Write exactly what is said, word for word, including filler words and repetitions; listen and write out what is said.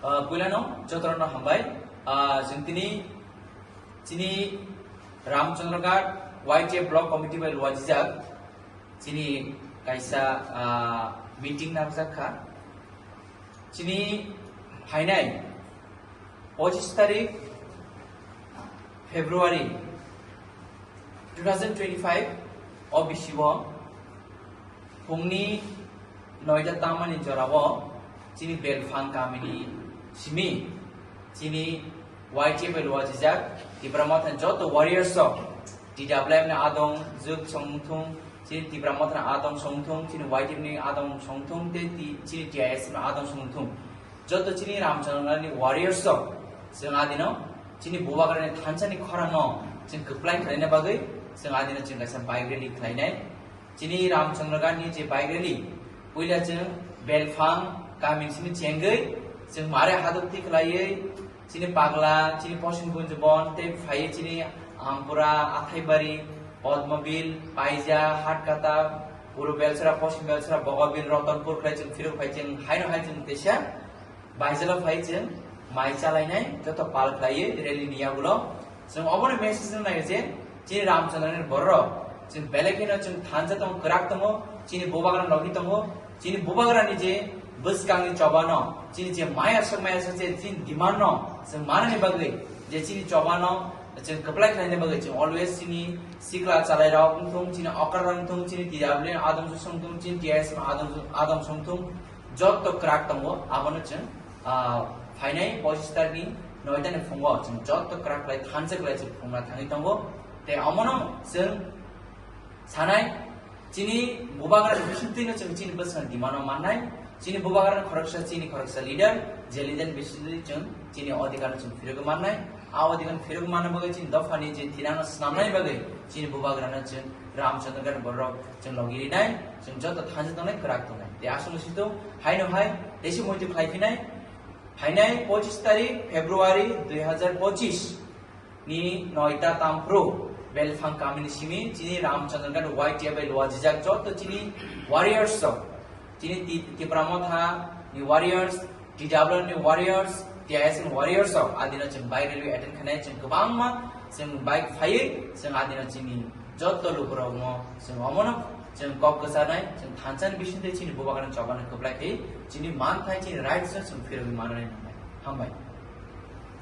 Ah, puilano jotono hambai. Ah, chwng tini chini Ramchandraghat Y T F Block Committee bai luajijak chini kaisa, ah, meeting narwkjak kha. Chini phainai pochis tarik February two thousand twenty-five o bisingo phungni noita tamani jorao chini Belphang kamini simi chini Y T F bai luajijak Tipra Mothani joto warriors rok T W F ni adong juk songthung, chini Tipra Mothani adong songthung, chini Y T F ni adong songthung, tei ti-, chini T I S ni adong songthung. Joto chini Ramchandraghat ni warriors rok, chwng adino chini bubagrani thansa ni khorang no chwng kwplai khlaina bagwi chwng adino chwng kaisa bike rally khlainai. Chini Ramchandraghat ni je bike rally, puila chwng Belphang kamini simi chengwi chwng mare haduk ti khlaiwi chini Pagla, chini Posim Gunjbon tei phaiwi chini Ampura, Athaibari, Padmabil, Paija, Hatkata, Puru Belsara, Posim Belsara, Bogabil, Rotonpur khlai chwng phirok phai chwng haino hai chwng teisa Baijalo phai chwng mai chalainai joto pal khlaiwi rally ni yagulo. Chwng obono message rwna nai je chini Ramchandraghat ni bororok chwng belai kheno chwng thansa tongo, kwrak tongo, chini bubagra logi tongo, chini bubagrani je bwskangni chobano chini je maya sok maya sok je chini demand no chwng manani bagwi je chini chobano chwng kwplai khlaina bagwi chwng always chini sikla chalairok wngthung, chini okra wngthung, chini T W F ni adong songthung, chini T I S ni adong adong songthung, joto kwrak tongo, abono chwng, ah, phainai pochis tarikni noita ni phungo chwng joto kwrak khlai thansa khlai chwng phungna thangwi tongo. Tei omono chwng sanai chini bubagra ni bisingtwino chwng chini bwskango demand o mannai, chini bubagra ni khoroksa chini khoroksa leader, je leader ni bisingtwi chwng chini odhikar no chwng phirogwi mannai. A odhikar phirogwi manna bagwi chini dophani je thinangno swnamnani bagwi chini bubagrano chwng Ramchandraghat borok chwng logi rinai, chwng joto thansa tongnai, kwrak tongnai. Tei aswk sito haino hai tei se muitu khlai phinai, phainai pochis tarik February dui hazar pochis ni noita tamphru Belphang kamini simi chini Ramchandraghat Y T F bai luajijak joto chini warriors rok, chini Ti-, Tipra Motha ni warriors, T W F ni warriors, T I S ni warriors rok adino chwng bike rally attend khainai, chwng kwbangma chwng bike phaiwi chwng adino chini joto lukurokno chwng omono chwng kok kwcharnai, chwng thansa ni bisingtwi chini bubagrani chobano kwplai khe chini manthai chini rights no chwng phirogwi mananai nangnai. Hambai.